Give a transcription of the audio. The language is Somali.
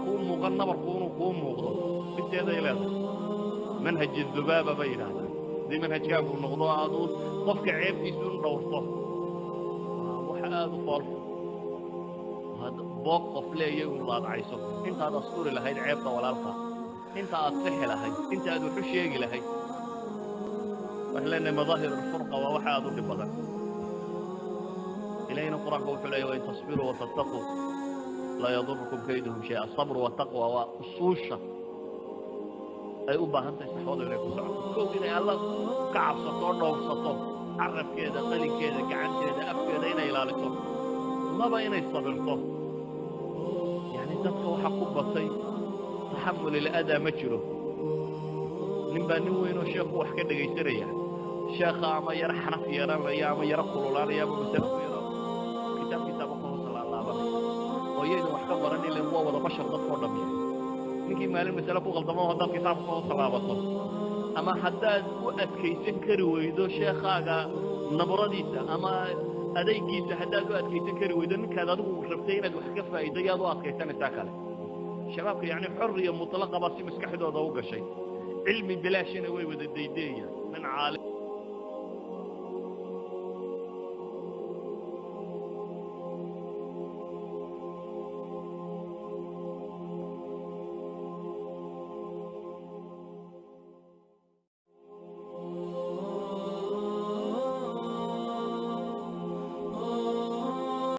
Kuu muuqan nabarku inuu kuu muuqdo dhibteeday leedahay. Manhaj dubaaba bay yidhaahdaan. Haddii manhajkaagu noqdo aad uun qofka ceebtiisu in dhowrto, waa wax aada u foolxun. Aad boog qof leeya un raadcayso intaad asturi lahayd ceebta walaalka, inta aad sixi lahayd, inta aad waxu sheegi lahayd. Waxaan leenahay madaahir alfurqa waa wax aada u dhib badan. Ilahina Qur-aanka wuxuu leeyahy: "Wain tasbiruu watattaquu laa yadurukum kayduhum shay-a." Asabru wataqwa waa usuusha ay u baahan tahay saxwadu inay ku socoto. Kow, inay Alla ka cabsato oo dhowrsato carabkeeda, qalinkeeda, gacanteeda, afkeeda inay ilaaliso. Laba, inay sabirto. Yani dadka waxaa ku batay taxamul iladaa ma jiro. Nin baa nin weyn oo sheekhu wax ka dhegaysanaya, sheekha ama yaro xanaf yeelanaya ama yaro kululaanaya ama masale ku yaro kitaabkiisaaba ka hoos laalaabanaya oo iyaydan wax ka baran ilan waa wada bashar dadkoo dhamiya. Ninkii maalin masale ku qaldamo, haddaad kitaabka ka hoos laabato ama haddaad u adkaysan kari weydo sheekhaaga nabradiisa ama adaygiisa, haddaad u adkaysan kari weydo ninkaad adigu rabtay inaad wax ka faa'iido, yaad u adkaysanaysaa kale? Shabaabka yacni xorriya mutlaqa baa si maskaxdooda u gashay. Cilmi bilaashina way wada daydeeyaan. Nin caalim